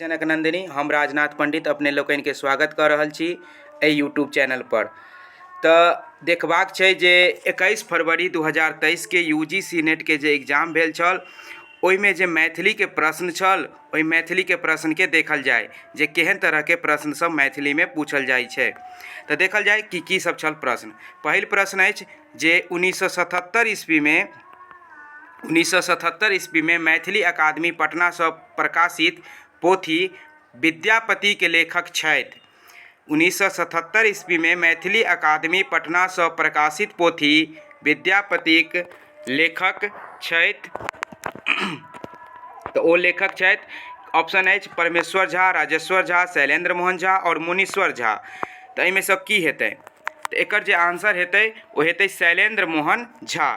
जनक नन्दिनी, हम राजनाथ पंडित अपने लोकनिके स्वागत कऽ रहल छी एहि यूट्यूब चैनलपर। तऽ देखबाक छै जे 21 फरवरी 2023के यू जी सी नेटके जे एग्जाम भेल छल, ओहिमे जे मैथिलीके प्रश्न छल, ओहि मैथिलीके प्रश्नके देखल जाय जे केहन तरहके प्रश्न सब मैथिलीमे पूछल जाइ छै। तऽ देखल जाय कि की सब छल प्रश्न। पहिल प्रश्न अछि जे 1977 ईस्वीमे, 1977 ईस्वीमे मैथिली अकादमी पटनासँ प्रकाशित पोथी विद्यापतिके लेखक छथि। 1977 ईस्वीमे मैथिली अकादमी पटनासँ प्रकाशित पोथी विद्यापतिक लेखक छथि। तऽ ओ लेखक छथि, ऑप्शन अछि परमेश्वर झा, राजेश्वर झा, शैलेन्द्र मोहन झा आओर मुनीश्वर झा। तऽ एहिमे सँ की हेतै? तऽ एकर जे आंसर हेतै ओ हेतै शैलेन्द्र मोहन झा।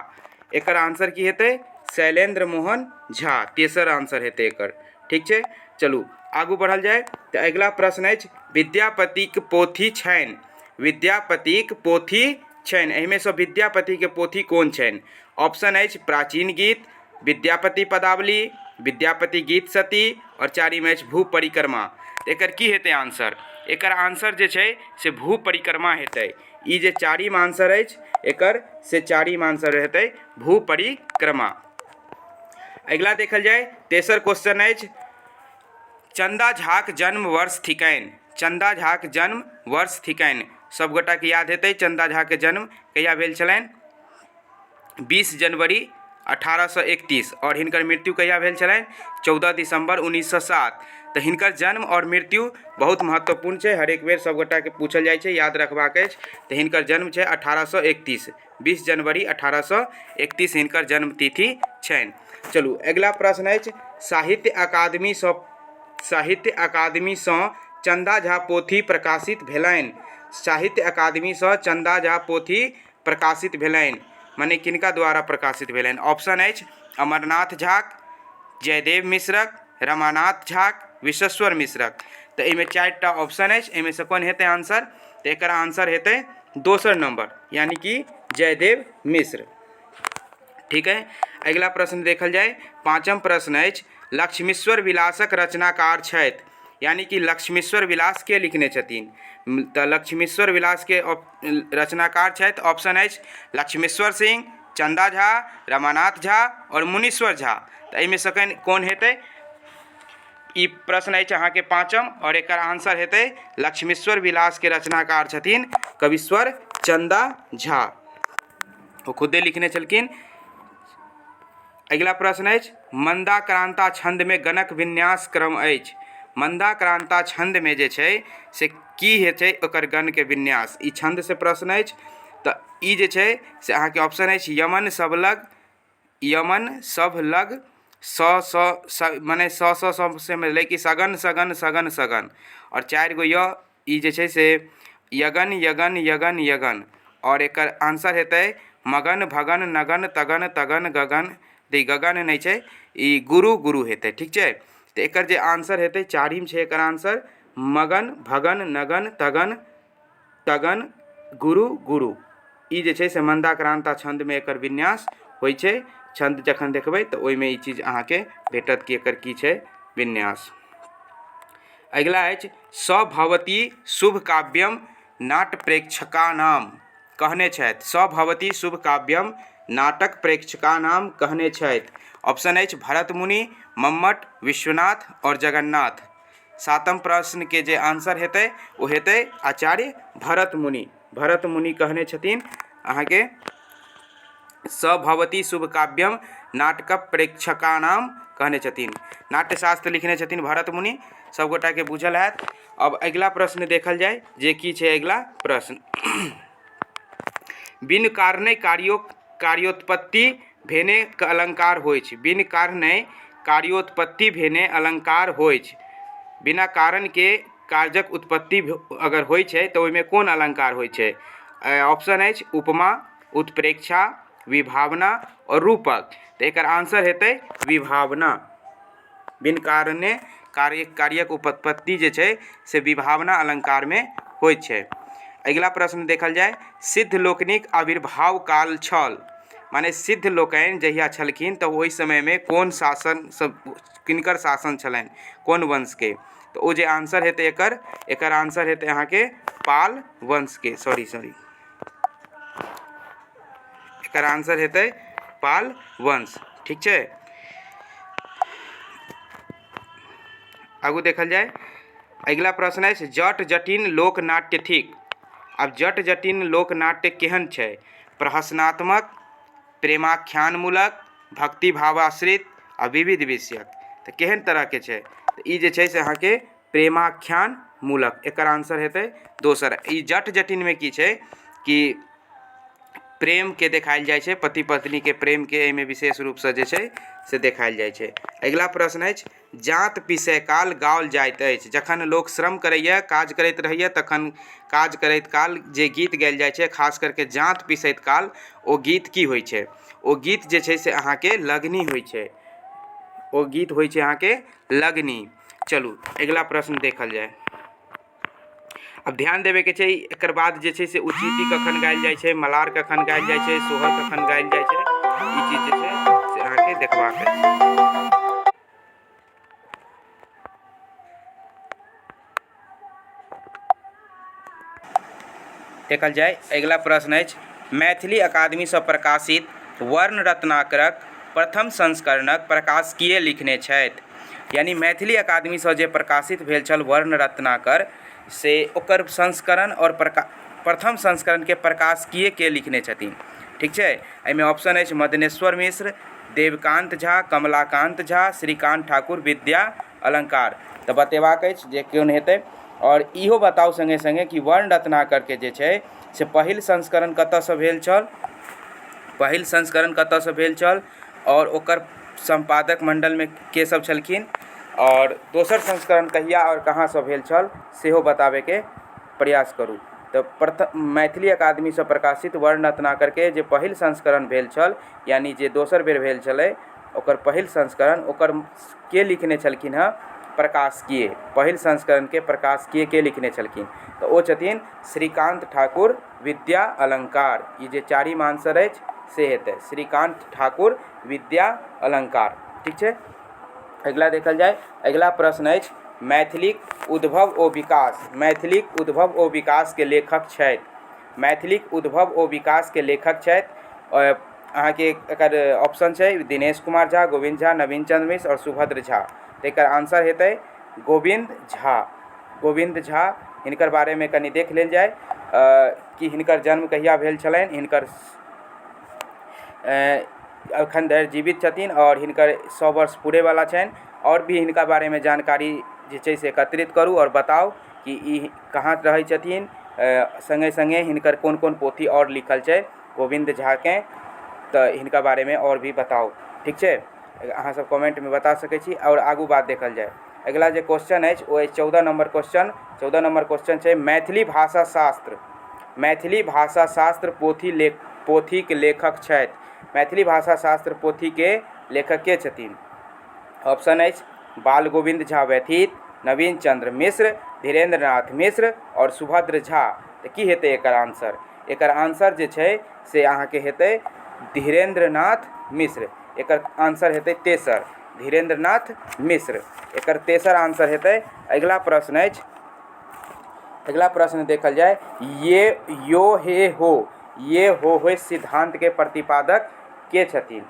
एकर आंसर की हेतै? शैलेन्द्र मोहन झा, तेसर आंसर हेतै एकर। ठीक छै, चलू आगू बढ़ल जाय। तऽ अगिला प्रश्न अछि, विद्यापतिक पोथी छनि, विद्यापतिक पोथी छनि, एहिमे सँ विद्यापतिके पोथी कोन छनि? ऑप्शन अछि प्राचीन गीत, विद्यापति पदावली, विद्यापति गीत सती आओर चारिम अछि भू परिक्रमा। एकर की हेतै आंसर? एकर आंसर जे छै से भू परिक्रमा हेतै। ई जे चारिम आंसर अछि एकर, से चारिम आंसर हेतै भू परिक्रमा। अगिला देखल जाय, तेसर क्वेश्चन अछि, चंदा झाक जन्म वर्ष थिकनि। चंदा झाक जन्म वर्ष थिकनि। सब गोटाके याद हेतै चंदा झाके जन्म कहिया भेल छलनि? 20 जनवरी 1831। आओर हिनकर मृत्यु कहिया भेल छलनि? 14 दिसंबर 1907। तऽ हिनकर जन्म आओर मृत्यु बहुत महत्वपूर्ण छै, हरेक बेर सब गोटाके पूछल जाइ छै, याद रखबाक अछि। तऽ हिनकर जन्म छै 1831, 20 जनवरी 1831 हिनकर जन्मतिथि छनि। चलू अगिला प्रश्न अछि, साहित्य अकादमीसँ, साहित्य अकादमीसँ चन्दा झा पोथी प्रकाशित भेलनि। साहित्य अकादमीसँ चन्दा झा पोथी प्रकाशित भेलनि, मने किनका द्वारा प्रकाशित भेलनि? ऑप्शन अछि अमरनाथ झाक, जयदेव मिश्रक, रमानाथ झाक, विश्वेश्वर मिश्रक। तऽ एहिमे चारिटा ऑप्शन अछि, एहिमे सँ कोन हेतै आंसर? तऽ एकर आंसर हेतै दोसर नंबर, यानी कि जयदेव मिश्र। ठीक है, अगिला प्रश्न देखल जाय, पाँचम प्रश्न अछि, लक्ष्मीश्वर विलासक रचनाकार छथि। यानी कि लक्ष्मीश्वर विलास के लिखने छथिन? तऽ लक्ष्मीश्वर विलास के रचनाकार छथि, ऑप्शन अछि लक्ष्मीश्वर सिंह, चंदा झा, रमानाथ झा आओर मुनीश्वर झा। तऽ एहिमे सँ कोन हेतै? ई प्रश्न अछि अहाँके पाँचम आओर एकर आंसर हेतै लक्ष्मीश्वर विलास के रचनाकार छथिन कवीश्वर चंदा झा, ओ खुदे लिखने छलखिन। अगिला प्रश्न अछि, मन्दाक्रान्ता छन्दमे गणक विन्यास क्रम अछि। मन्दाक्रान्ता छन्दमे जे छै से की होइ छै ओकर गणके विन्यास? ई छन्दसँ प्रश्न अछि। तऽ ई जे छै से अहाँके ऑप्शन अछि यमन सब लग, यमन सभ लग, स स, मने स स स से भेलै कि सगन सगन सगन सगन, आओर चारि गो य, ई जे छै से यगन यगन यगन यगन, आओर एकर आंसर हेतै मगन भगन नगन तगन तगन गगन, ई गगन नहि छै, ई गुरु गुरु हेतै। ठीक छै, तऽ एकर जे आंसर हेतै चारिम छै एकर आंसर मगन भगन नगन तगन तगन गुरु गुरु। ई जे छै से मन्दाक्रान्ता छन्दमे एकर विन्यास होइ छै। छन्द जखन देखबै तऽ ओहिमे ई चीज अहाँके भेटत कि एकर की छै विन्यास। अगिला अछि, सभवती शुभ काव्यम नाट्य प्रेक्षकानाम कहने छथि। सभवती शुभ काव्यम नाटक प्रेक्षकानाम कहने छथि। ऑप्शन अछि भरत मुनि, मम्मट, विश्वनाथ आओर जगन्नाथ। सातम प्रश्नके जे आंसर हेतै ओ हेतै आचार्य भरत मुनि। भरत मुनि कहने छथिन अहाँके सभवती शुभ काव्यम नाटक प्रेक्षकानाम कहने छथिन। नाट्यशास्त्र लिखने छथिन भरत मुनि, सब गोटाके बुझल हैत। अब अगिला प्रश्न देखल जाय जे की छै अगिला प्रश्न। बिन कारणे कार्यो कार्योत्पत्ति भेने अलंकार होइछ। बिन कारणे कार्योत्पत्ति भेने अलंकार होइछ। बिना कारणके कार्यक उत्पत्ति अगर होइ छै तऽ ओहिमे कोन अलंकार होइ छै? ऑप्शन अछि उपमा, उत्प्रेक्षा, विभावना आओर रूपक। तऽ एकर आंसर हेतै विभावना। बिन कारणे कार्य कार्यक उत्पत्ति जे छै से विभावना अलंकारमे होइ छै। अगिला प्रश्न देखल जाय, सिद्ध लोकनिक आविर्भाव काल छल। माने सिद्ध लोकनि जहिया छलखिन तऽ ओहि समयमे कोन शासन सब किनकर शासन छलनि, कोन वंशके? तऽ ओ जे आंसर हेतै एकर, एकर आंसर हेतै अहाँके पाल वंशके। सॉरी सॉरी, एकर आंसर हेतै पाल वंश। ठीक छै, आगू देखल जाय। अगिला प्रश्न अछि, जट जटिन लोक नाट्य थिक। आब जट जटिन लोक नाट्य केहन छै? प्रहसनात्मक, प्रेमाख्यानमूलक, भक्तिभावाश्रित आ विविध विषयक। तऽ केहन तरहके छै? तऽ ई जे छै से अहाँके प्रेमाख्यान मूलक, एकर आंसर हेतै दोसर। ई जट जटिनमे की छै कि प्रेमके देखायल जाइ छै, पति पत्नीके प्रेमके एहिमे विशेष रूपसँ जे छै से देखायल जाइ छै। अगिला प्रश्न अछि, जाँत पीसय काल गाओल जाइत अछि। जखन लोक श्रम करैए, काज करैत रहैए, तखन काज करैत काल जे गीत गायल जाइ छै, खास करके जाँत पीसैत काल, ओ गीत की होइ छै? ओ गीत जे छै से अहाँके लगनी होइ छै। ओ गीत होइ छै अहाँके लगनी। चलू अगिला प्रश्न देखल जाय। आब ध्यान देबयके छै, एकर बाद जे छै से उचिती कखन गायल जाइ छै, मलार कखन गायल जाइ छै, सोहर कखन गायल जाइ छै, ई चीज जे छै से अहाँके देखबाक अछि। देखल जाय। अगिला प्रश्न अछि, मैथिली अकादमीसँ प्रकाशित वर्ण रत्नाकरक प्रथम संस्करणक प्रकाशकीय लिखने छथि। यानी मैथिली अकादमीसँ जे प्रकाशित भेल छल वर्ण रत्नाकर, से ओकर संस्करण आओर प्रथम संस्करणके प्रकाशकीय के लिखने छथिन? ठीक छै, एहिमे ऑप्शन अछि मदनेश्वर मिश्र, देवकान्त झा, कमलाकान्त झा, श्रीकान्त ठाकुर, विद्या अलङ्कार। तऽ बतेबाक अछि जे कोन हेतै। आओर इहो बताउ सङ्गे सङ्गे कि वर्ण रत्नाकरके जे छै से पहिल संस्करण कतऽसँ भेल छल, पहिल संस्करण कतऽसँ भेल छल आओर ओकर सम्पादक मण्डलमे के सब छलखिन, आओर दोसर संस्करण कहिया आओर कहाँसँ भेल छल, सेहो बताबैके प्रयास करू। तऽ प्रथम मैथिली अकादमीसँ प्रकाशित वर्ण रत्नाकरके जे पहिल संस्करण भेल छल, यानि जे दोसर बेर भेल छलै ओकर पहिल संस्करण, ओकर के लिखने छलखिन हँ प्रकाशकीय, पहिल संस्करणके प्रकाशकीय के लिखने छलखिन? तऽ ओ छथिन श्रीकान्त ठाकुर विद्या अलङ्कार। ई जे चारिम आंसर अछि से हेतै श्रीकान्त ठाकुर विद्या अलङ्कार। ठीक छै, अगिला देखल जाय। अगिला प्रश्न अछि, मैथिलीक उद्भव ओ विकास, मैथिलीक उद्भव ओ विकासके लेखक छथि। मैथिलीक उद्भव ओ विकासके लेखक छथि, अहाँके एकर ऑप्शन छै दिनेश कुमार झा, गोविन्द झा, नवीन चन्द्र मिश्र आओर सुभद्र झा। तऽ एकर आंसर हेतै गोविन्द झा। गोविन्द झा, हिनकर बारेमे कनि देख लेल जाय कि हिनकर जन्म कहिया भेल छलनि। हिनकर एखन धरि जीवित छथिन आओर हिनकर 100 वर्ष पुरैवला छनि। आओर भी हिनका बारेमे जानकारी जे छै से एकत्रित करू आओर बताउ कि ई कहाँ रहै छथिन, सङ्गे सङ्गे हिनकर कोन कोन पोथी आओर लिखल छै गोविन्द झाके, तऽ हिनका बारेमे आओर भी बताउ। ठीक छै, अहाँ सब कमेन्टमे बता सकै छी। आओर आगू बात देखल जाय। अगिला जे क्वेश्चन अछि ओ अछि 14 नम्बर क्वेश्चन। 14 नम्बर क्वेश्चन छै, मैथिली भाषा शास्त्र, मैथिली भाषा शास्त्र पोथी लेख पोथीके लेखक छथि। मैथिली भाषा शास्त्र पोथीके लेखक के छथिन? ऑप्शन अछि बाल गोविन्द झा व्यतीत, नवीन चन्द्र मिश्र, धीरेन्द्र नाथ मिश्र आओर सुभद्र झा। तऽ की हेतै एकर आंसर? एकर आंसर जे छै से अहाँके हेतै धीरेन्द्र नाथ मिश्र। एकर आंसर हेतै तेसर, धीरेन्द्र नाथ मिश्र एकर तेसर आंसर हेतै। अगिला प्रश्न अछि, अगिला प्रश्न देखल जाय, ये यो हे हो, ये हो हे सिद्धांतके प्रतिपादक के छथिन?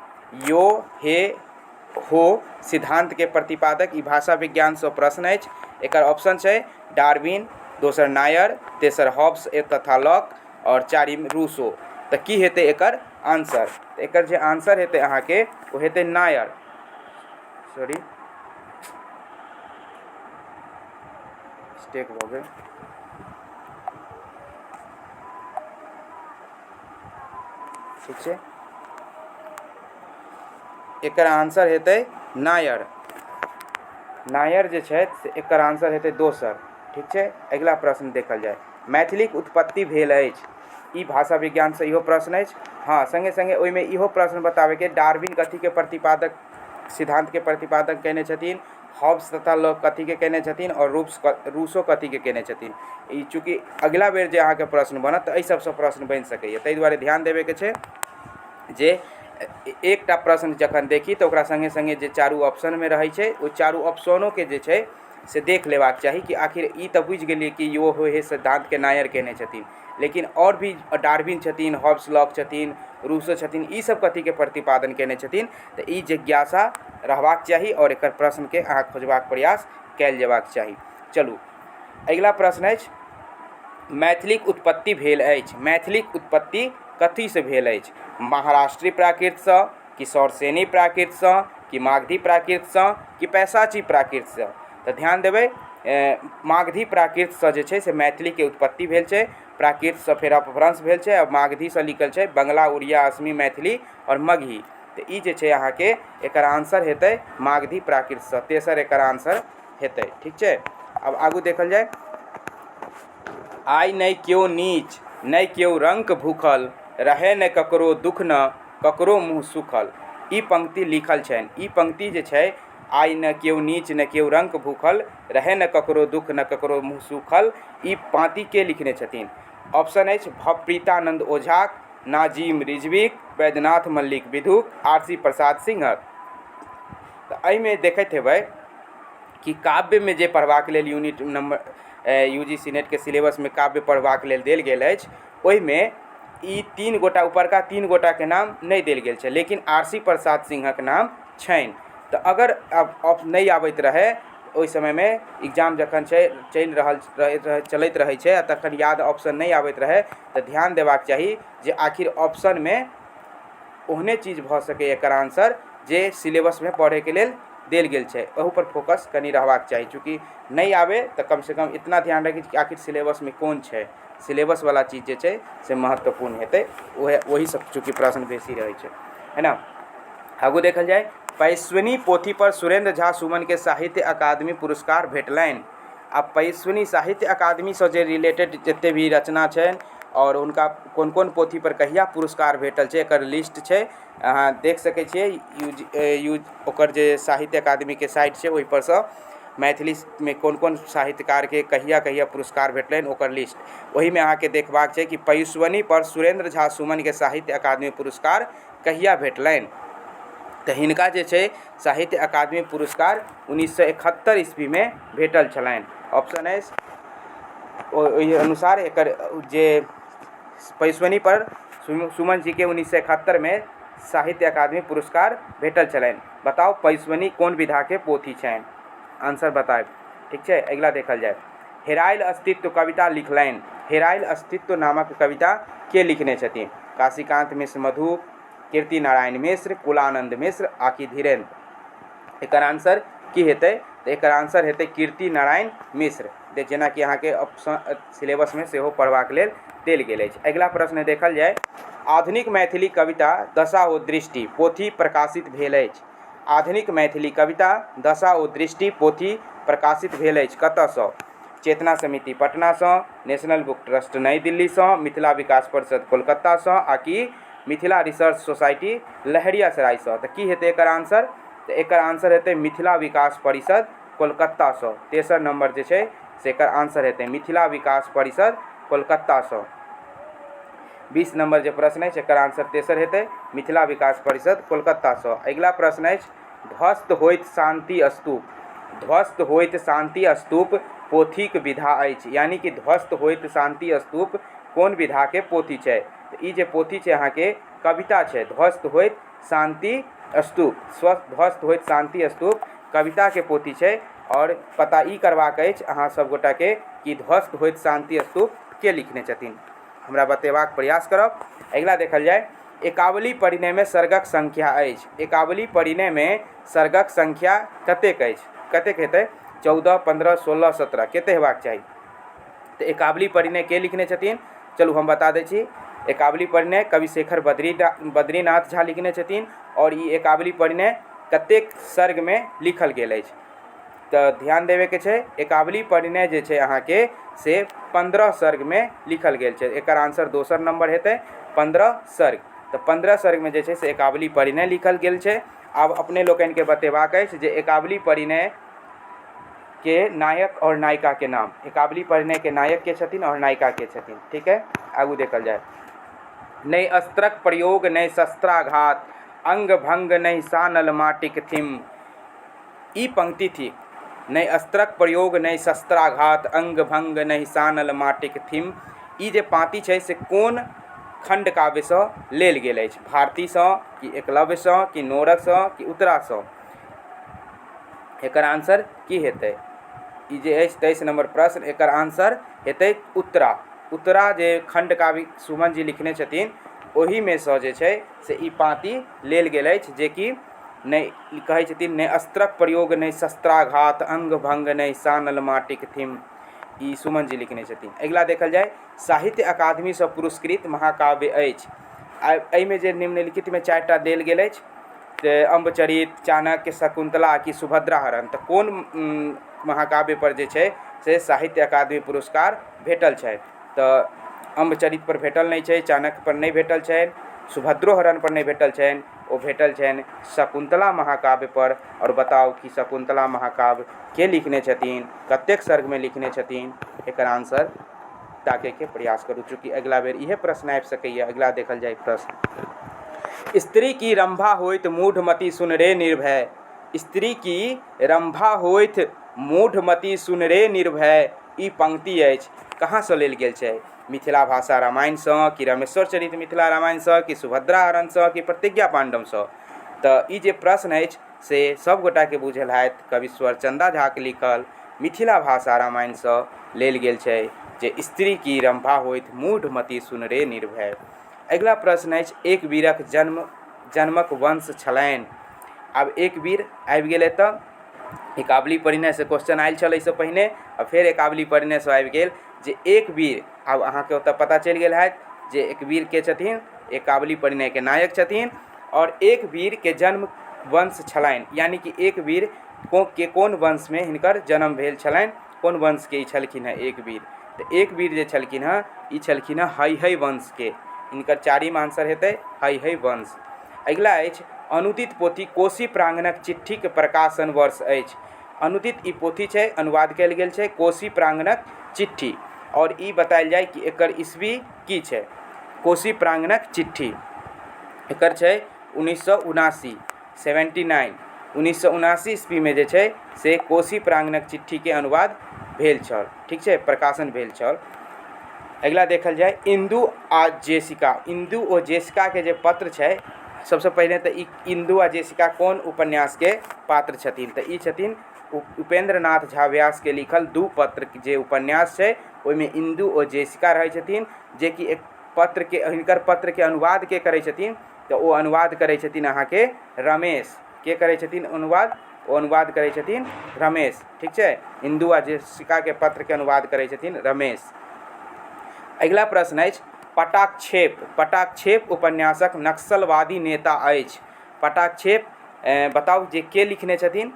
यो हे हो सिद्धांतके प्रतिपादक, ई भाषा विज्ञानसँ प्रश्न अछि। एकर ऑप्शन छै डार्विन, दोसर नायर, तेसर हॉब्स तथा लॉक आओर चारिम रूसो। तऽ की हेतै एकर आंसर? तऽ एकर जे आंसर हेतै अहाँके ओ हेतै नायर। सॉरी, मिस्टेक भऽ गेल। ठीक छै, एकर आंसर हेतै नायर। नायर जे छथि से एकर आंसर हेतै दोसर। ठीक छै, अगिला प्रश्न देखल जाय। मैथिलीक उत्पत्ति भेल अछि, ई भाषा विज्ञानसँ इहो प्रश्न अछि। हँ, सङ्गे सङ्गे ओहिमे इहो प्रश्न बताबैके, डार्विन कथीके प्रतिपादक सिद्धान्तके प्रतिपादन कयने छथिन, हॉब्स तथा लॉक कथीके कयने छथिन आओर रूसो कथीके कयने छथिन। ई चूँकि अगिला बेर जे अहाँके प्रश्न बनत तऽ एहि सबसँ प्रश्न बनि सकैए, ताहि दुआरे ध्यान देबैके छै। जे एकटा प्रश्न जखन देखी तऽ ओकरा सङ्गे सङ्गे जे चारू ऑप्शनमे रहै छै ओहि चारू ऑप्शनोके जे छै से देख लेबाक चाही कि आखिर ई तऽ बुझि गेलियै कि यो हो हे सिद्धान्तके नायर कयने छथिन, लेकिन आओर भी डार्विन छथिन, हॉब्स लॉक छथिन, रूसो छथिन, ई सब कथीके प्रतिपादन कयने छथिन। तऽ ई जिज्ञासा रहबाक चाही आओर एकर प्रश्नके अहाँ खोजबाक प्रयास कयल जेबाक चाही। चलू, अगिला प्रश्न अछि, मैथिलीक उत्पत्ति भेल अछि। मैथिलीक उत्पत्ति कथीसँ भेल अछि? महाराष्ट्री प्राकृतसँ कि सौरसेनी प्राकृतसँ कि मागधी प्राकृतसँ कि पैशाची प्राकृतसँ? तऽ ध्यान देबै, मागधी प्राकृतसँ जे छै से मैथिलीके उत्पत्ति भेल छै। प्राकृतसँ फेर अपभ्रंश भेल छै आ मागधीसँ लिखल छै बंगला, उड़िया, असमी, मैथिली आओर मगही। तऽ ई जे छै अहाँके एकर आंसर हेतै मागधी प्राकृतसँ, तेसर एकर आंसर हेतै। ठीक छै, आब आगू देखल जाय। आइ नहि केओ नीच, नहि केओ रंक भूखल, रहै ने ककरो दुख न ककरो मुँह सुखल, ई पंक्ति लिखल छनि। ई पंक्ति जे छै, आइ ने केओ नीच ने केओ रंक भूखल, रहै ने ककरो दुख न ककरो मुँह सुखल, ई पाँति के लिखने छथिन? ऑप्शन अछि भवप्रीतानन्द ओझाक, नाजिम रिजवीक, वैद्यनाथ मल्लिक विधुक, आर सी प्रसाद सिंहक। तऽ एहिमे देखैत हेबै कि काव्यमे जे पढ़बाक लेल unit number U G C नेटके सिलेबसमे काव्य पढ़बाक लेल देल गेल अछि, ओहिमे ई तीन गोटा, उपरका तीन गोटाके नाम नहि देल गेल छै, लेकिन आर सी प्रसाद सिंहक नाम छनि। तऽ अगर नहि आबैत रहै ओहि समयमे, एग्जाम जखन छै चलि रहल चलैत रहै छै आ तखन याद ऑप्शन नहि आबैत रहै, तऽ ध्यान देबाक चाही जे आखिर ऑप्शनमे ओहने चीज भऽ सकैए एकर आंसर जे सिलेबसमे पढ़ैके लेल देल गेल छै। ओहूपर फोकस कनि रहबाक चाही। चूँकि नहि आबै तऽ कमसँ कम इतना ध्यान रखी कि आखिर सिलेबसमे कोन छै। सिलेबसवला चीज जे छै से महत्वपूर्ण हेतै, ओहे ओहीसँ चूँकि प्रश्न बेसी रहै छै, है ने? आगू देखल जाय। पैस्विनी पोथीपर सुरेन्द्र झा सुमनके साहित्य अकादमी पुरस्कार भेटलनि। आ पैस्विनी साहित्य अकादमीसँ जे रिलेटेड जते भी रचना छनि आओर हुनका कोन कोन पोथीपर कहिया पुरस्कार भेटल छै, एकर लिस्ट छै, अहाँ देख सकै छियै। यूज यूज ओकर जे साहित्य अकादमीके साइट छै, ओहिपर सँ मैथिलीमे कोन कोन साहित्यकारके कहिया कहिया पुरस्कार भेटलनि ओकर लिस्ट। ओहिमे अहाँके देखबाक छै कि पयुस्वनीपर सुरेन्द्र झा सुमनके साहित्य अकादमी पुरस्कार कहिया भेटलनि। तऽ हिनका जे छै साहित्य अकादमी पुरस्कार 1971 ईस्वीमे भेटल छलनि। ऑप्शन अछि ओहि अनुसार एकर जे पयुस्वनीपर सुमन जीके 1971मे साहित्य अकादमी पुरस्कार भेटल छलनि। बताउ, पयुस्वनी कोन विधाके पोथी छनि? आंसर बतायब। ठीक छै, अगिला देखल जाय। हेरायल अस्तित्व कविता लिखलनि। हेरायल अस्तित्व नामक कविता के लिखने छथिन? काशीकान्त मिश्र मधु, कीर्ति नारायण मिश्र, कुलानन्द मिश्र आकि धीरेन्द्र? एकर आंसर की हेतै? तऽ एकर आंसर हेतै कीर्ति नारायण मिश्र, जेनाकि अहाँके ऑप्शन सिलेबसमे सेहो पढ़बाक लेल देल गेल अछि। अगिला प्रश्न देखल जाय। आधुनिक मैथिली कविता दशा ओ दृष्टि पोथी प्रकाशित भेल अछि। आधुनिक मैथिली कविता दशा ओ दृष्टि पोथी प्रकाशित भेल अछि कतयसँ? चेतना समिति पटनासँ, नेशनल बुक ट्रस्ट नई दिल्लीसँ, मिथिला विकास परिषद कोलकातासँ आ कि मिथिला रिसर्च सोसाइटी लहेरियासरायसँ? तऽ की हेतै एकर आंसर? तऽ एकर आंसर हेतै मिथिला विकास परिषद कोलकातासँ। तेसर नंबर जे छै से एकर आंसर हेतै मिथिला विकास परिषद कोलकातासँ। 20 नंबर जे प्रश्न अछि, एकर आंसर तेसर हेतै, मिथिला विकास परिषद कोलकातासँ। अगिला प्रश्न अछि, ध्वस्त होइत शान्ति स्तूप। ध्वस्त होइत शान्ति स्तूप पोथीक विधा अछि। यानी कि ध्वस्त होइत शान्ति स्तूप कोन विधाके पोथी छै? तऽ ई जे पोथी छै अहाँके कविता छै। ध्वस्त होइत शान्ति स्तूप, ध्वस्त होइत शान्ति स्तूप कविताके पोथी छै आओर पता ई करबाक अछि अहाँ सब गोटाके कि ध्वस्त होइत शान्ति स्तूप के लिखने छथिन, हमरा बतेबाक प्रयास करब। अगिला देखल जाय। एकावली परिणयमे सर्गक संख्या अछि। एकावली परिणयमे सर्गक संख्या कतेक अछि? कतेक हेतै? 14, 15, 16, 17, कतेक हेबाक चाही? तऽ एकावली परिणय के लिखने छथिन? चलू, हम बता दै छी। एकावली परिणय कविशेखर बद्रीनाथ झा लिखने छथिन आओर ई एकावली परिणय कतेक सर्गमे लिखल गेल अछि? तऽ ध्यान देबेके छै, एकावली परिणय जे छै अहाँके से 15 सर्गमे लिखल गेल छै। एकर आंसर दोसर नंबर हेतै, 15 सर्ग। तऽ 15 सर्गमे जे छै से एकावली परिणय लिखल गेल छै। आब अपने लोकनिके बतेबाक अछि जे एकावली परिणय के नायक और नायिका के नाम। एकावली परिणय के नायक के छथिन और नायिका के छथिन? ठीक है, आगू देखल जाय। नहि अस्त्रक प्रयोग नहि शस्त्राघात अंग भंग नहि सानल माटिक थिम। ई पंक्ति थिक, नहि अस्त्रक प्रयोग नहि शस्त्राघात अंग भंग नहि सानल माटिक थिम। ई जे पाँति छै से कोन खण्ड काव्यसँ लेल गेल अछि? भारतीसँ कि एकलव्यसँ कि नोरकसँ कि उत्तरासँ? एकर आंसर की हेतै? ई जे अछि 23 नम्बर प्रश्न, एकर आंसर हेतै उत्तरा। उत्तरा जे खण्ड काव्य सुमन जी लिखने छथिन ओहिमे सँ जे छै से ई पाँति लेल गेल अछि, जेकि नहि कहै छथिन नहि अस्त्रक प्रयोग नहि शस्त्राघात अंग भंग नहि सानल माटिक थिम। ई सुमन जी लिखने छथिन। अगिला देखल जाय, साहित्य अकादमीसँ पुरस्कृत महाकाव्य अछि। आ एहिमे जे निम्नलिखितमे 4टा देल गेल अछि, तऽ अम्बचरित, चाणक्य, शकुन्तला कि सुभद्रा हरण, तऽ कोन महाकाव्य पर जे छै से साहित्य अकादमी पुरस्कार भेटल छनि? तऽ अम्बचरित पर भेटल नहि छै, चाणक्य पर नहि भेटल छनि, सुभद्रो हरण पर नहि भेटल छनि, ओ भेटल छनि शकुन्तला महाकाव्य पर। आओर बताउ कि शकुन्तला महाकाव्य के लिखने छथिन, कतेक सर्गमे लिखने छथिन? एकर आंसर ताकैके प्रयास करू, चूँकि अगिला बेर इहे प्रश्न आबि सकैए। अगिला देखल जाय प्रश्न, स्त्री की रंभा होइत मूढ़मती सुन रे निर्भय। स्त्री की रंभा होइत मूढ़मती सुन रे निर्भय, ई पंक्ति अछि कहाँसँ लेल गेल छै? मिथिला भाषा रामायणसँ कि रमेश्वर चरित मिथिला रामायणसँ कि सुभद्रा हरणसँ कि प्रतिज्ञा पाण्डवसँ? तऽ ई जे प्रश्न अछि से सभ गोटाके बुझल हैत, कवीश्वर चन्दा झाके लिखल मिथिला भाषा रामायणसँ लेल गेल छै जे स्त्री की रम्भा होइत मूढ़मती सुन रे निर्भय। अगिला प्रश्न अछि, एक वीरक जन्मक वंश छलनि। आब एक वीर आबि गेल एतऽ, एकावली परिणयसँ क्वेश्चन आयल छल एहिसँ पहिने, आ फेर एकावली परिणयसँ आबि गेल जे एक वीर। आब अहाँके ओतऽ पता चलि गेल हैत जे एक वीर के छथिन, एकावली परिणयके नायक छथिन, आओर एक वीरके जन्म वंश छलनि, यानि कि एक वीर के कोन वंशमे हिनकर जन्म भेल छलनि, कोन वंशके ई छलखिन हेँ एक वीर? तऽ एक वीर जे छलखिन हेँ ई छलखिन हेँ हैहय वंशके। हिनकर चारिम आंसर हेतै हैहय वंश। अगिला अछि, अनुदित पोथी कोशी प्रांगणक चिट्ठीके प्रकाशन वर्ष अछि। अनुदित ई पोथी छै, अनुवाद कयल गेल छै कोशी प्रांगणक चिट्ठी, आओर ई बतायल जाय कि एकर ईस्वी की छै। कोशी प्रांगणक चिट्ठी एकर छै 1979, 79, 1979 ईस्वीमे जे छै से कोशी प्रांगणक चिट्ठीके अनुवाद भेल छल। ठीक छै, प्रकाशन भेल छल। अगिला देखल जाय, इन्दु आ जेसिका। इन्दु ओ जेसिकाके जे पत्र छै, सबसँ पहिने तऽ ई इन्दु आ जेसिका कोन उपन्यासके पात्र छथिन? तऽ ई छथिन उपेन्द्र नाथ झा व्यासके लिखल दू पत्र जे उपन्यास छै ओहिमे इन्दु ओ जेसिका रहै छथिन, जेकि एक पत्रके हिनकर पत्रके अनुवाद के करै छथिन? तऽ ओ अनुवाद करै छथिन अहाँके रमेश। के करै छथिन अनुवाद? ओ अनुवाद करै छथिन रमेश। ठीक छै, इन्दु आ जेसिकाके पत्रके अनुवाद करै छथिन रमेश। अगिला प्रश्न अछि, पटाक्षेप। पटाक्षेप उपन्यासक नक्सलवादी नेता अछि। पटाक्षेप बताउ जे के लिखने छथिन?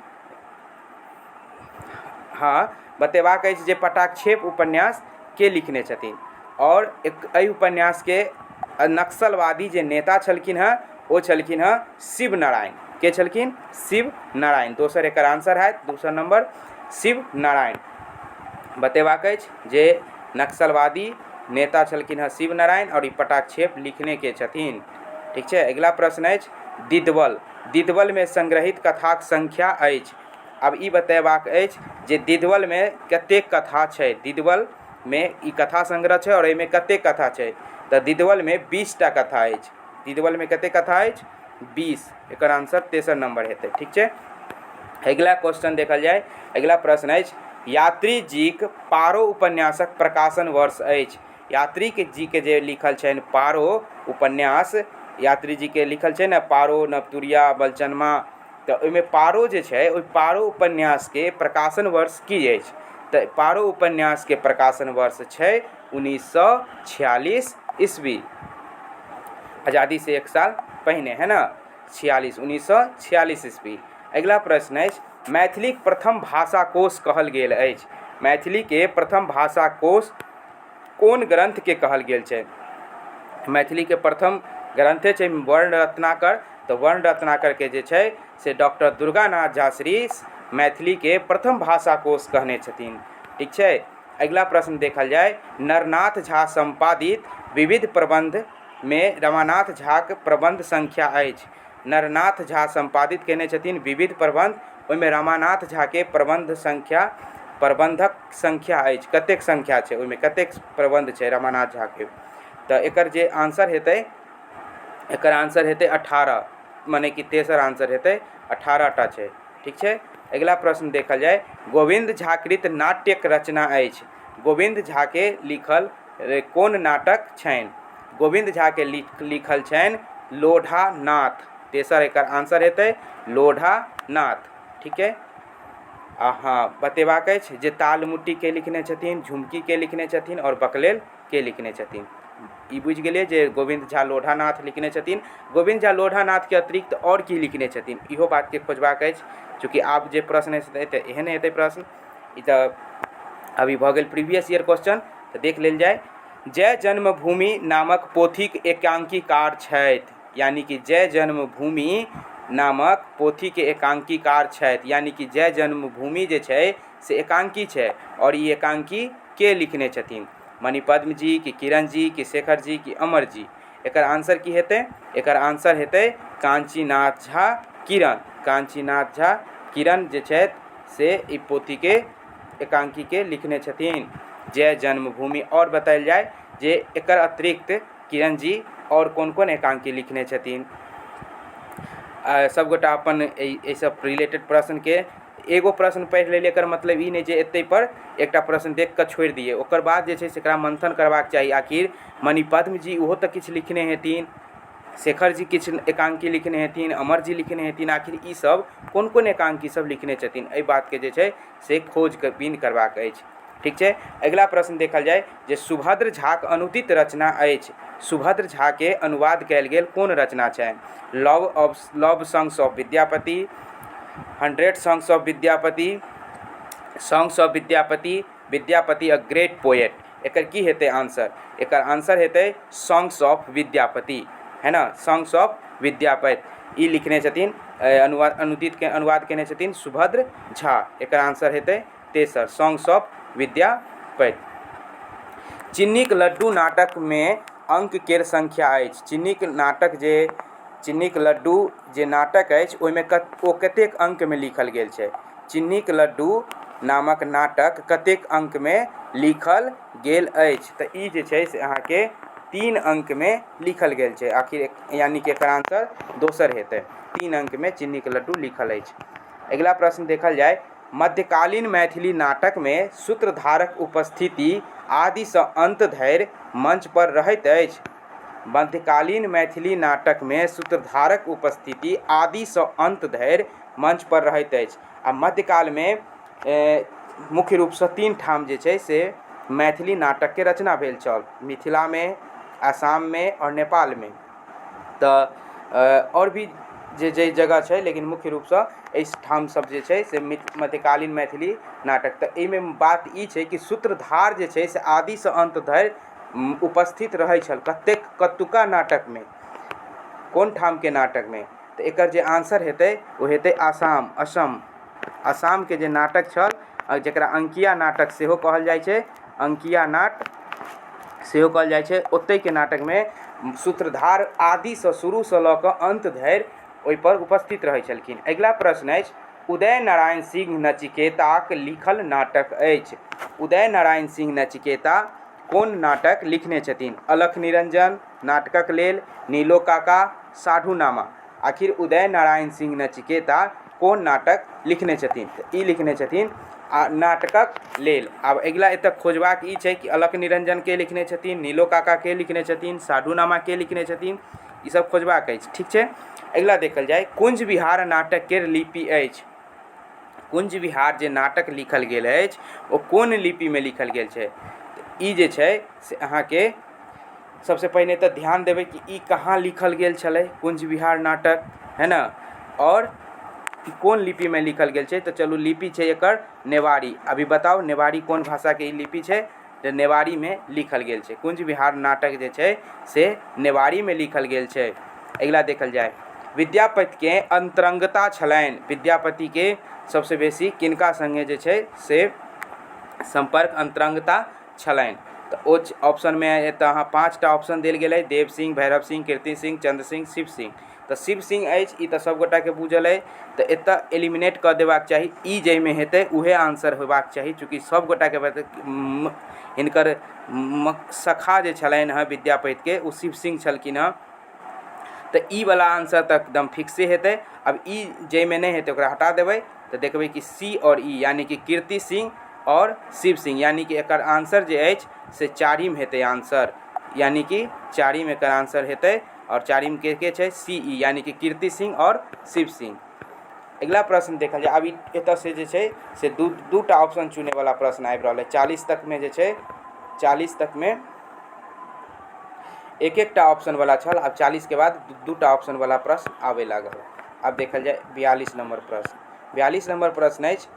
हँ, बतेबाक अछि जे पटाक्षेप उपन्यास के लिखने छथिन, आओर एहि उपन्यासके नक्सलवादी जे नेता छलखिन हेँ ओ छलखिन हेँ शिव नारायण। के छलखिन? शिव नारायण। दोसर एकर आंसर हैत, दोसर नंबर शिव नारायण। बतेबाक अछि जे नक्सलवादी नेता छलखिन हेँ शिव नारायण, आओर ई पटाक्षेप लिखने के छथिन। ठीक छै, अगिला प्रश्न अछि, दिदवल। दिदवलमे संग्रहित कथाक संख्या अछि। आब ई बतेबाक अछि जे दिदवलमे कतेक कथा छै। दिदवलमे ई कथा संग्रह छै आओर एहिमे कतेक कथा छै? तऽ दिदवलमे 20टा कथा अछि। दिदवलमे कतेक कथा अछि? 20। एकर आंसर तेसर नंबर हेतै। ठीक छै, अगिला क्वेश्चन देखल जाय। अगिला प्रश्न अछि, यात्री जीक पारो उपन्यासक प्रकाशन वर्ष अछि। यात्री जीके जे लिखल छनि पारो उपन्यास, यात्री जीके लिखल छै ने पारो, नवतुरिया, बलचनमा, तऽ ओहिमे पारो जे छै ओहि पारो उपन्यासके प्रकाशन वर्ष की अछि? तऽ पारो उपन्यासके प्रकाशन वर्ष छै 1946 ईस्वी, आजादीसँ एक साल पहिने, है ने? 46, 1946 ईस्वी। अगिला प्रश्न अछि, मैथिलीक प्रथम भाषा कोश कहल गेल अछि। मैथिलीके प्रथम भाषा कोश कोन ग्रन्थके कहल गेल छै? मैथिलीके प्रथम ग्रन्थे छै वर्ण रत्नाकर। तऽ वर्ण रत्नाकरके जे छै से डॉक्टर दुर्गानाथ झा श्री मैथिलीके प्रथम भाषा कोश कहने छथिन। ठीक छै, अगिला प्रश्न देखल जाय, नरनाथ झा सम्पादित विविध प्रबन्ध मे रमानाथ झाक प्रबन्ध संख्या अछि। नरनाथ झा सम्पादित कयने छथिन विविध प्रबन्ध, ओहिमे रमानाथ झाके प्रबन्ध संख्या प्रबन्धक संख्या अछि, कतेक संख्या छै ओहिमे, कतेक प्रबन्ध छै रमानाथ झाके? तऽ एकर जे आंसर हेतै, एकर आंसर हेतै 18, मने कि तेसर आंसर हेतै, 18 टा छै। ठीक छै, अगिला प्रश्न देखल जाय। गोविन्द झा कृत नाट्यक रचना अछि। गोविन्द झाके लिखल कोन नाटक छनि? गोविन्द झाके लिखल छनि लोढ़ा नाथ। तेसर एकर आंसर हेतै लोढ़ा नाथ। ठीक है, आ हँ, बतेबाक अछि जे तालमुट्टीके लिखने छथिन, झुमकीके लिखने छथिन आओर बकलेलके लिखने छथिन। ई बुझि गेलियै जे गोविन्द झा लोढ़ानाथ लिखने छथिन। गोविन्द झा लोढ़ानाथके अतिरिक्त आओर की लिखने छथिन, इहो बातके खोजबाक अछि। चूँकि आब जे प्रश्न हेतै तऽ एहन हेतै प्रश्न, ई तऽ अभी भऽ गेल प्रीवियस ईयर क्वेश्चन, तऽ देख लेल जाय। जय जन्मभूमि नामक पोथीक एकांकीकार छथि, यानी कि जय जन्मभूमि नामक पोथीके एकांकीकार छथि, यानी कि जय जन्मभूमि जे छै से एकांकी छै आओर ई एकांकी के लिखने छथिन? मणिपद्म जी कि किरण जी कि शेखर जी कि अमर जी? एकर आंसर की हेतै? एकर आंसर हेतै काञ्चीनाथ झा किरण। काञ्चीनाथ झा किरण जे छथि से ई पोथीके एकांकीके लिखने छथिन जय जन्मभूमि। आओर बतायल जाय जे एकर अतिरिक्त किरण जी आओर कोन कोन एकांकी लिखने छथिन। सभगोटा अपन एहिसँ रिलेटेड प्रश्नके एगो प्रश्न पढ़ि लेलियै, एकर मतलब ई नहि जे एतै पर एकटा प्रश्न देख कऽ छोड़ि दियै। ओकर बाद जे छै से एकरा मन्थन करबाक चाही। आखिर मणिपद्म जी ओहो तऽ किछु लिखने हेथिन, शेखर जी किछु एकांकी लिखने हेथिन, अमर जी लिखने हेथिन, आखिर ई सब कोन कोन एकांकी सब लिखने छथिन, एहि बातके जे छै से खोज बीन करबाक अछि। ठीक छै, अगिला प्रश्न देखल जाय जे सुभद्र झाक अनुदित रचना अछि। सुभद्र झाके अनुवाद कयल गेल कोन रचना छनि? Love of love songs of Vidyapati, hundred songs of Vidyapati, songs of Vidyapati, Vidyapati a great poet. एकर की हेतै आंसर? एकर आंसर हेतै सॉन्ग्स ऑफ विद्यापति, है ने? सॉन्ग्स ऑफ विद्यापति ई लिखने छथिन, अनुवाद अनुदित अनुवाद केने छथिन सुभद्र झा। एकर आंसर हेतै तेसर, सॉन्ग्स ऑफ विद्यापति। चिन्नीक लड्डू नाटकमे अंक केर संख्या अछि। चिन्नीक नाटक जे चिन्नीक लड्डू जे नाटक अछि ओहिमे ओ कतेक अंकमे लिखल गेल छै? चिन्नीक लड्डू नामक नाटक कतेक अंकमे लिखल गेल अछि? तऽ ई जे छै से अहाँके 3 अंकमे लिखल गेल छै। आखिर यानी कि एकर आंसर दोसर हेतै, 3 अंकमे चिन्नीक लड्डू लिखल अछि। अगिला प्रश्न देखल जाय। मध्यकालीन मैथिली नाटकमे सूत्रधारक उपस्थिति आदिसँ अन्त धरि मंच पर रहैत अछि। मध्यकालीन मैथिली नाटकमे सूत्रधारक उपस्थिति आदिसँ अन्त धरि मंच पर रहैत अछि। आ मध्यकालमे मुख्य रूपसँ 3 ठाम जे छै से मैथिली नाटकके रचना भेल छल, मिथिलामे, आसाममे आओर नेपालमे। तऽ आओर भी जे जे जगह छै, लेकिन मुख्य रूपसँ एहि ठाम सब जे छै से मध्यकालीन मैथिली नाटक। तऽ एहिमे बात ई छै कि सूत्रधार जे छै से आदिसँ अन्त धरि उपस्थित रहै छल। कतेक कतुका नाटकमे, कोन ठामके नाटकमे? तऽ एकर जे आंसर हेतै ओ हेतै आसाम, असम। आसामके जे नाटक छल, जकरा अंकिया नाटक सेहो कहल जाइ छै, अंकिया नाट सेहो कहल जाइ छै, ओतहिके नाटकमे सूत्रधार आदिसँ शुरूसँ लऽ कऽ अन्त धरि ओहिपर उपस्थित रहै छलखिन। अगिला प्रश्न अछि, उदय नारायण सिंह नचिकेताक लिखल नाटक अछि। उदय नारायण सिंह नचिकेता कोन नाटक लिखने छथिन? अलख निरंजन नाटकक लेल, नीलो काका, साढ़ूनामा। आखिर उदय नारायण सिंह नचिकेता कोन नाटक लिखने छथिन? तऽ ई लिखने छथिन आ नाटकक लेल। आब अगिला एतऽ खोजबाक ई छै कि अलख निरंजन के लिखने छथिन, नीलो काका के लिखने छथिन, साढ़ूनामा के लिखने छथिन, ई सब खोजबाक अछि। ठीक छै, अगिला देखल जाय। कुंज विहार नाटक केर लिपि अछि। कुंज विहार जे नाटक लिखल गेल अछि ओ कोन लिपिमे लिखल गेल छै? ई जे छै से अहाँके सबसँ पहिने तऽ ध्यान देबै कि ई कहाँ लिखल गेल छलै कुंज विहार नाटक, है ने, आओर ई कोन लिपिमे लिखल गेल छै। तऽ चलू, लिपि छै एकर नेवारी। अभी बताउ नेवारी कोन भाषाके ई लिपि छै जे नेवारीमे लिखल गेल छै? कुंज विहार नाटक जे छै से नेवारीमे लिखल गेल छै। अगिला देखल जाय। विद्यापतिके अन्तरंगता छलनि। विद्यापतिके सबसँ बेसी किनका सङ्गे जे छै से सम्पर्क अन्तरंगता छलनि? तऽ ओ ऑप्शनमे एतऽ अहाँ 5टा ऑप्शन देल गेल अछि, देव सिंह, भैरव सिंह, कीर्ति सिंह, चन्द्र सिंह, शिव सिंह। तऽ शिव सिंह अछि ई तऽ सभगोटाके बुझल अइ, तऽ एतऽ एलिमिनेट कऽ देबाक चाही, ई जाहिमे हेतै उएह आन्सर होयबाक चाही, चूँकि सभगोटाके हिनकर सखा जे छलनि हेँ विद्यापतिके ओ शिव सिंह छलखिन हेँ, तऽ ई वला आन्सर तऽ एकदम फिक्से हेतै। आब ई जाहिमे नहि हेतै ओकरा हटा देबै, तऽ देखबै कि सी आओर ई, यानि कि कीर्ति सिंह आओर शिव सिंह, यानि कि एकर आन्सर जे अछि से चारिम हेतै आन्सर, यानि कि चारिम एकर आन्सर हेतै। आओर चारिम के के छै? सी ई, यानि कि कीर्ति सिंह आओर शिव सिंह। अगिला प्रश्न देखल जाय। आब ई एतऽसँ जे छै से दूटा ऑप्शन चुनैवला प्रश्न आबि रहल अछि। 40 तकमे जे छै, 40 तकमे एक एकटा ऑप्शनवला छल, आब 40के बाद दूटा ऑप्शनवला प्रश्न आबै लागल। आब देखल जाय 42 नम्बर प्रश्न। 42 नम्बर प्रश्न अछि,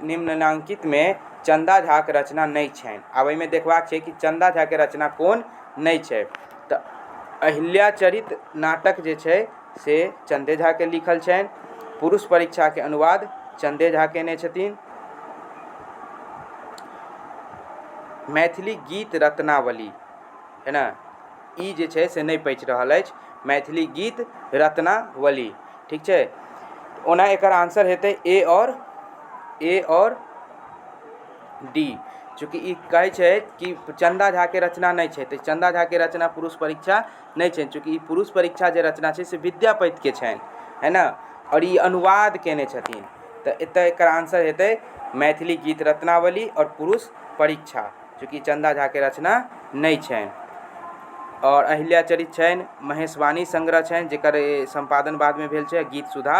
निम्नांकितमे चन्दा झाक रचना नहि छनि। आब एहिमे देखबाक छै कि चन्दा झाके रचना कोन नहि छै। तऽ अहिल्या चरित नाटक जे छै से चन्दे झाके लिखल छनि, पुरुष परीक्षाके अनुवाद चन्दे झा केने छथिन, मैथिली गीत रत्नावली है ने, ई जे छै से नहि पचि रहल अछि, मैथिली गीत रत्नावली, ठीक छै। ओना एकर आंसर हेतै ए आओर डी, चूँकि ई कहै छै कि चन्दा झाके रचना नहि छै, तऽ चन्दा झाके रचना पुरुष परीक्षा नहि छै, चूँकि ई पुरुष परीक्षा जे रचना छै से विद्यापतिके छनि, है ने, आओर ई अनुवाद केने छथिन, तऽ एतऽ एकर आंसर हेतै मैथिली गीत रत्नावली आओर पुरुष परीक्षा, चूँकि चन्दा झाके रचना नहि छनि। आओर अहिल्या चरित छनि, महेशवाणी संग्रह छनि जकर सम्पादन बादमे भेल छै, गीत सुधा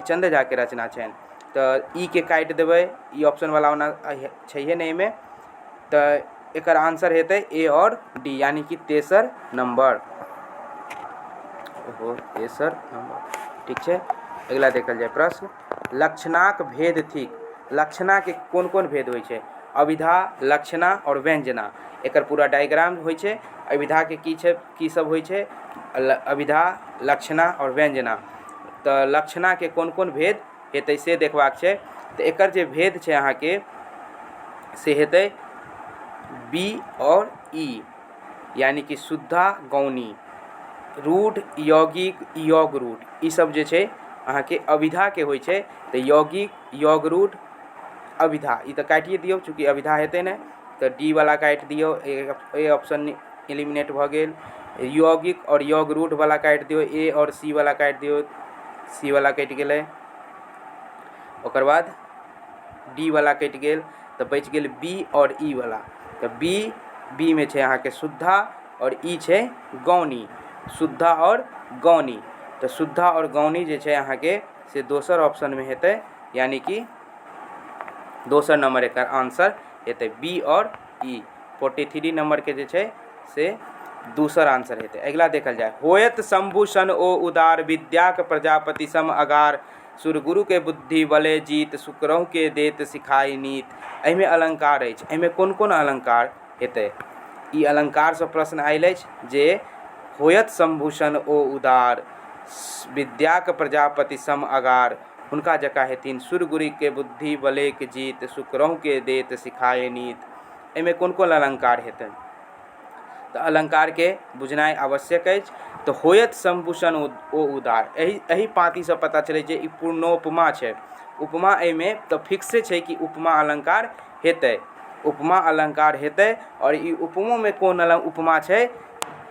चन्दे झाके रचना छनि, तऽ ई के काटि देबै, ई ऑप्शनवला ओना छैहे नहि एहिमे, तऽ एकर आंसर हेतै ए आओर डी, यानि कि तेसर नम्बर, ओहो तेसर नम्बर, ठीक छै। अगिला देखल जाय प्रश्न, लक्षणाक भेद थिक। लक्षणाके कोन कोन भेद होइ छै? अभिधा, लक्षणा आओर व्यंजना। एकर पूरा डायग्राम होइ छै। अभिधाके की छै, की सब होइ छै? अभिधा, लक्षणा आओर व्यंजना। तऽ लक्षणाके कोन कोन भेद हेतै से देखबाक छै। तऽ एकर जे भेद छै अहाँके से हेतै बी आओर ई, यानि कि शुद्धा गौणी, रूढ़, यौगिक, यौग रूढ़, ई सब जे छै अहाँके अभिधाके होइ छै। तऽ यौगिक, यौग रूढ़, अभिधा, ई तऽ काटिए दियौ चूँकि अभिधा हेतै नहि, तऽ डी वाला काटि दियौ, ए ऑप्शन एलिमिनेट भऽ गेल। यौगिक आओर यौग रूढ़ वाला काटि दियौ, ए आओर सी वाला काटि दियौ, सी वाला कटि गेलै, ओकर बाद डी वाला कटि गेल, तऽ बचि गेल बी आओर ई वाला। तऽ बी मे छै अहाँके शुद्धा आओर ई छै गौनी, शुद्धा आओर गौनी। तऽ शुद्धा आओर गौनी जे छै अहाँके से दोसर ऑप्शनमे हेतै, यानि कि दोसर नम्बर एकर आंसर हेतै बी आओर ई। 43 नम्बरके जे छै से दोसर आंसर हेतै। अगिला देखल जाय, होयत शंभु सन ओ उदार, विद्याक प्रजापति सम अगार, सुरगुरु के बुद्धि बले जीत, शुक्रहु के देत सिखाई नीत। एहिमे अलंकार अछि, एहिमे कोन कोन अलंकार हेतै? ई अलंकारसँ प्रश्न आयल अछि जे होयत शंभु सन ओ उदार, विद्याक प्रजापति सम अगार, हुनका जकाँ हेथिन, सुरगुरु के बुद्धि बलेक जीत, शुक्रहु के देत सिखाए नीत। एहिमे कोन कोन अलंकार हेतै? तऽ अलंकारके बुझनाइ आवश्यक अछि। तऽ होयत शंभुसन ओ उदार, एहि पाँतिसँ पता चलै छै ई पूर्णोपमा छै। उपमा एहिमे तऽ फिक्से छै कि उपमा अलंकार हेतै, उपमा अलंकार हेतै। आओर ई उपमोमे कोन उपमा छै?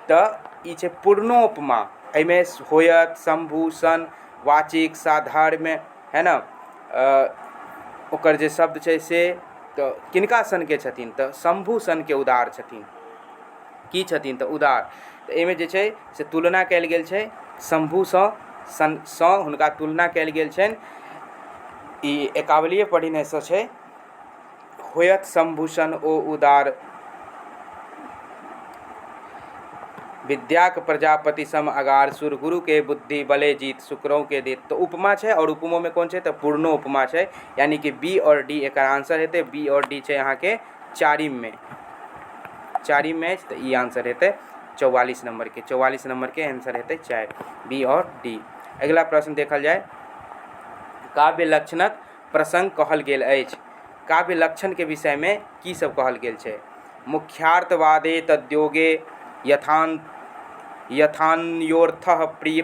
तऽ ई छै पूर्णोपमा। एहिमे होयत, शंभु, सन, वाचिक, साधर्म्य, है ने, ओकर जे शब्द छै से तऽ किनका सनके छथिन? तऽ शम्भु सनके उदार छथिन। की छथिन? तऽ उदार। तऽ एहिमे जे छै से तुलना कयल गेल छै शम्भुसँ, सनसँ हुनका तुलना कयल गेल छनि। ई एकावलीय परिणयसँ छै। होयत शम्भु सन ओ उदार, विद्याक प्रजापति सम अगार, सुर गुरु के बुद्धि बले जीत, शुक्रौ के देत। तऽ उपमा छै, आओर उपमोमे कोन छै? तऽ पूर्णो उपमा छै, यानि कि बी आओर डी एकर आंसर हेतै। बी आओर डी छै अहाँके चारिममे, चारिममे अछि, तऽ ई आंसर हेतै 44 नम्बरके। 44 नम्बरके आंसर हेतै 4, बी आओर डी। अगिला प्रश्न देखल जाय, काव्य लक्षणक प्रसंग कहल गेल अछि। काव्य लक्षणके विषयमे की सब कहल गेल छै? मुख्यार्थवादे तद्योगे यथान यथान्योर्थः प्रिय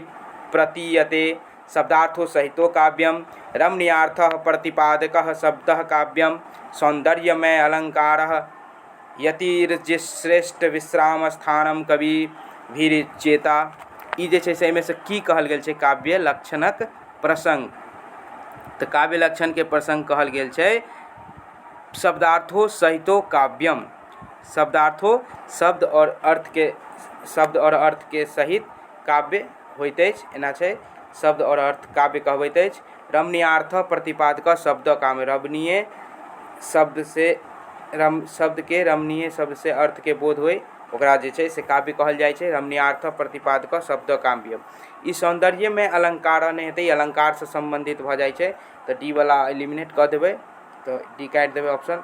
प्रतीयते शब्दार्थो सहितो काव्यम, रमणीयार्थः प्रतिपादकः शब्दः काव्यम, सौन्दर्यमय अलङ्कारः, यतिर्जिश्रेष्ठ विश्राम स्थानम कवि भीरचेता। ई जे छै से एहिमे से की कहल गेल छै काव्य लक्षणक प्रसङ्ग? तऽ काव्य लक्षणके प्रसङ्ग कहल गेल छै शब्दार्थो सहितो काव्यम। शब्दार्थो शब्द आओर अर्थके, शब्द आओर अर्थके सहित काव्य होइत अछि, एना छै, शब्द आओर अर्थ काव्य कहबैत अछि। रमणीयार्थ प्रतिपादक शब्द काव्य, रमणीय शब्द से रम शब्दके रमणीय शब्द से अर्थके बोध होइ ओकरा जे छै से काव्य कहल जाइ छै। रमणीयार्थ प्रतिपादक शब्द काव्य। ई सौन्दर्यमे अलङ्कार नहि हेतै, ई अलङ्कारसँ सम्बन्धित भऽ जाइ छै, तऽ डी वला एलिमिनेट कऽ देबै, तऽ डी काटि देबै। ऑप्शन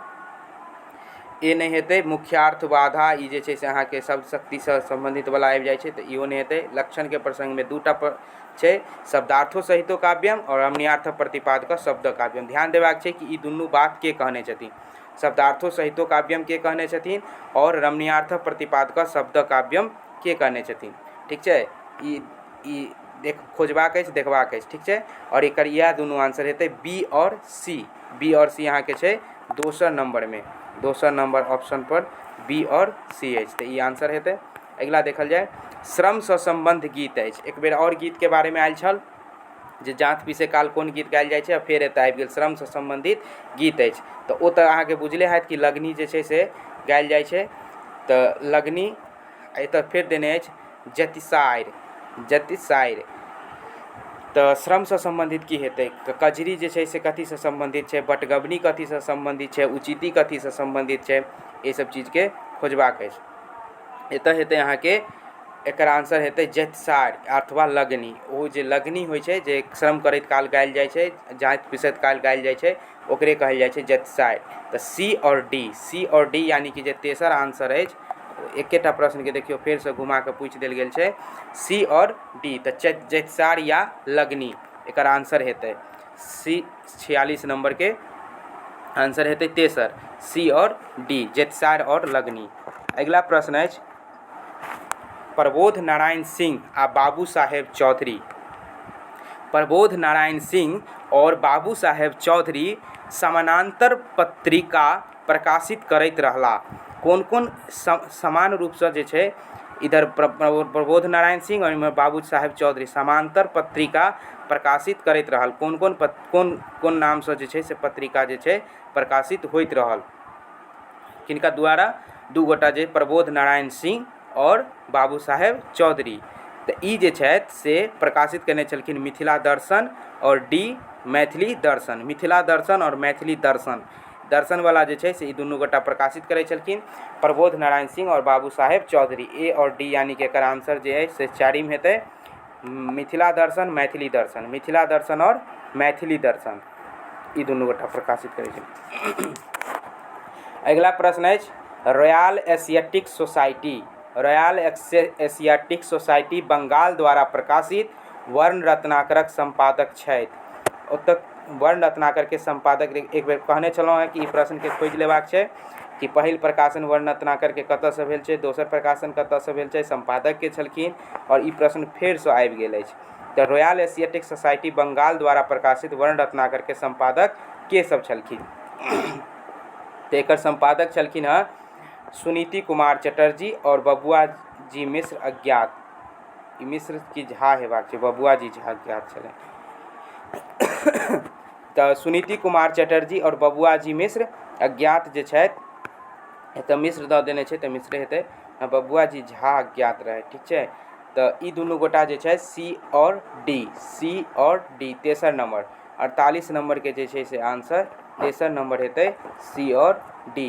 ए नहि हेतै। मुख्यार्थ बाधा, ई जे छै से अहाँके शब्द शक्तिसँ सम्बन्धित वला आबि जाइ छै, तऽ इहो नहि हेतै। लक्षणके प्रसङ्गमे दूटा छै, शब्दार्थो सहितो काव्यम आओर रमणीयार्थ प्रतिपादक शब्द काव्यम। ध्यान देबाक छै कि ई दुनू बात के कहने छथिन, शब्दार्थो सहितो काव्यम के कहने छथिन आओर रमणीयार्थ प्रतिपादक शब्द काव्यम के कहने छथिन। ठीक छै, ई ई देख खोजबाक अछि, देखबाक अछि। ठीक छै, आओर एकर इएह दुनू आंसर हेतै, बी आओर सी। बी आओर सी अहाँके छै दोसर नम्बरमे, दोसर नम्बर ऑप्शन पर बी आओर सी अछि, तऽ ई आंसर हेतै। अगिला देखल जाय, श्रमसँ सम्बन्ध गीत अछि। एक बेर आओर गीतके बारेमे आयल छल जे जाँत पीसै काल कोन गीत गायल जाइ छै, आ फेर एतऽ आबि गेल श्रमसँ सम्बन्धित गीत अछि। तऽ ओ तऽ अहाँके बुझले हैत कि लगनी जे छै से गायल जाइ छै, तऽ लगनी एतऽ फेर देने अछि जतिसारि, जतिसारि। तऽ श्रमसँ सम्बन्धित की हेतै? तऽ कजरी जे छै से कथीसँ सम्बन्धित छै, बटगबनी कथीसँ सम्बन्धित छै, उचिती कथीसँ सम्बन्धित छै, एहि सब चीजके खोजबाक अछि। एतऽ हेतै अहाँके एकर आंसर हेतै जतिसार अथवा लगनी। ओ जे लगनी होइ छै जे श्रम करैत काल गायल जाइ छै, जाँत पिसैत काल गायल जाइ छै, ओकरे कहल जाइ छै जतिसार। तऽ सी आओर डी, सी आओर डी यानि कि जे तेसर आंसर अछि, एकेटा प्रश्नके देखियौ फेरसँ घुमा कऽ पूछि देल गेल छै, सी आओर डी। तऽ जतिसार या लगनी एकर आंसर हेतै सी। 46 नम्बरके आंसर हेतै तेसर, सी आओर डी, जतिसार आओर लगनी। अगिला प्रश्न अछि, प्रबोध नारायण सिंह आ बाबू साहेब चौधरी, प्रबोध नारायण सिंह आओर बाबू साहेब चौधरी समानान्तर पत्रिका प्रकाशित करैत रहला। कोन कोन समान रूपसँ जे छै इधर प्रबोध नारायण सिंह आओर इम्हर बाबू साहेब चौधरी समानान्तर पत्रिका प्रकाशित करैत रहल, कोन कोन कोन कोन नामसँ जे छै से पत्रिका जे छै प्रकाशित होइत रहल, किनका द्वारा? दू गोटा जे प्रबोध नारायण सिंह आओर बाबू साहेब चौधरी। तऽ ई जे छथि से प्रकाशित कयने छलखिन मिथिला दर्शन आओर डी मैथिली दर्शन। मिथिला दर्शन आओर मैथिली दर्शन, दर्शनवला जे छै से ई दुनू गोटा प्रकाशित करै छलखिन, प्रबोध नारायण सिंह आओर बाबू साहेब चौधरी। ए आओर डी यानि कि एकर आंसर जे अछि से चारिम हेतै, मिथिला दर्शन, मैथिली दर्शन, मिथिला दर्शन आओर मैथिली दर्शन, ई दुनू गोटा प्रकाशित करै छलखिन। अगिला प्रश्न अछि, Royal Asiatic Society, Royal Asiatic Society Bengal द्वारा प्रकाशित वर्ण रत्नाकरक सम्पादक छथि। ओतऽ वर्ण रत्नाकरके सम्पादक एक बेर कहने छलहुँ हेँ कि ई प्रश्नके खोजि लेबाक छै कि पहिल प्रकाशन वर्ण रत्नाकरके कतऽसँ भेल छै, दोसर प्रकाशन कतऽसँ भेल छै, सम्पादक के छलखिन, आओर ई प्रश्न फेरसँ आबि गेल अछि। तऽ रॉयल एशियाटिक सोसाइटी बंगाल द्वारा प्रकाशित वर्ण रत्नाकरके सम्पादक के सब छलखिन? तऽ एकर सम्पादक छलखिन हँ सुनीति कुमार चटर्जी आओर बबुआ जी मिश्र अज्ञात। ई मिश्र की झा हेबाक छै, बबुआ जी झा अज्ञात छलै। तऽ सुनीति कुमार चटर्जी आओर बबुआ जी मिश्र अज्ञात जे छथि, एतऽ मिश्र दऽ देने छै तऽ मिश्रे हेतै, बबुआ जी झा अज्ञात रहै। ठीक छै, तऽ ई दुनू गोटा जे छै सी आओर डी, सी आओर डी तेसर नम्बर, 48 नम्बरके जे छै से आंसर तेसर नम्बर हेतै, सी आओर डी।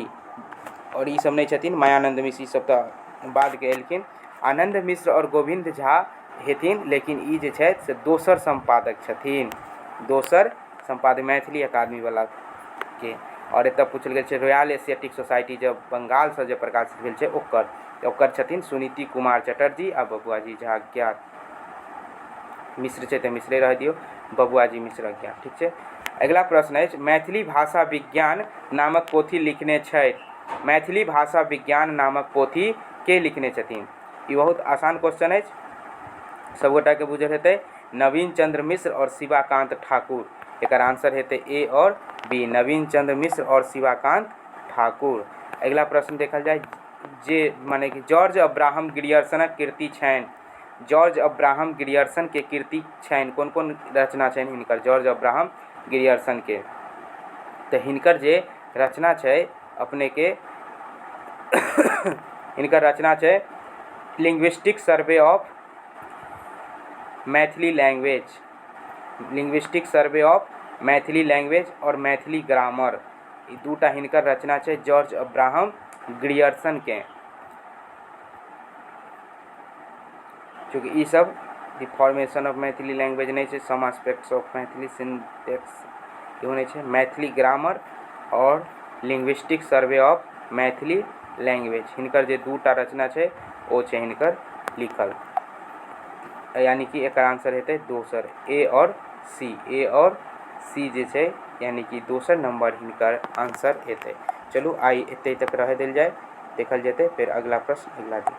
आओर ई सब नहि छथिन, मायानन्द मिश्र ई सब तऽ बादके एलखिन। आनन्द मिश्र आओर गोविन्द झा हेथिन, लेकिन ई जे छथि से दोसर सम्पादक छथिन, दोसर सम्पादक मैथिली अकादमीवलाके। आओर एतऽ पूछल गेल छै रॉयल एशियाटिक सोसाइटी जे बंगालसँ जे प्रकाशित भेल छै ओकर, तऽ ओकर छथिन सुनीति कुमार चटर्जी आ बबुआ जी झा ज्ञात। मिश्र छै तऽ मिश्रे रहऽ दियौ, बबुआ जी मिश्र अज्ञात। ठीक छै, अगिला प्रश्न अछि, मैथिली भाषा विज्ञान नामक पोथी लिखने छथि। मैथिली भाषा विज्ञान नामक पोथी के लिखने छथिन? ई बहुत आसान क्वेश्चन अछि, सबगोटाके बुझल हेतै। नवीन चंद्र मिश्र आओर शिवाकांत ठाकुर। एकर आंसर हेतै ए आओर बी, नवीन चंद्र मिश्र आओर शिवाकांत ठाकुर। अगिला प्रश्न देखल जाय जे माने कि जॉर्ज अब्राहम ग्रियर्सनक कृति छनि। जॉर्ज अब्राहम ग्रियर्सन के कृति छनि, कोन कोन रचना छनि हिनकर जॉर्ज अब्राहम ग्रियर्सन के? तऽ हिनकर जे रचना छै अपनेके, हिनकर रचना छै linguistic survey of Maithili language, linguistic survey of Maithili language आओर मैथिली ग्रामर। ई दूटा हिनकर रचना छै जॉर्ज अब्राहम ग्रियर्सनके। चूँकि ई सब the formation of Maithili language नहि छै, some aspects of Maithili syntax इहो नहि छै। मैथिली ग्रामर आओर linguistic survey of Maithili language हिनकर जे दूटा रचना छै ओ छै हिनकर लिखल, यानी कि एकर आंसर हेतै दोसर ए आओर सी, ए आओर सी जे छै यानी कि दोसर नंबर हिनकर आंसर हेतै। चलू आइ एते तक रहै देल जाय, देखल जेतै फेर अगला प्रश्न अगला दिन।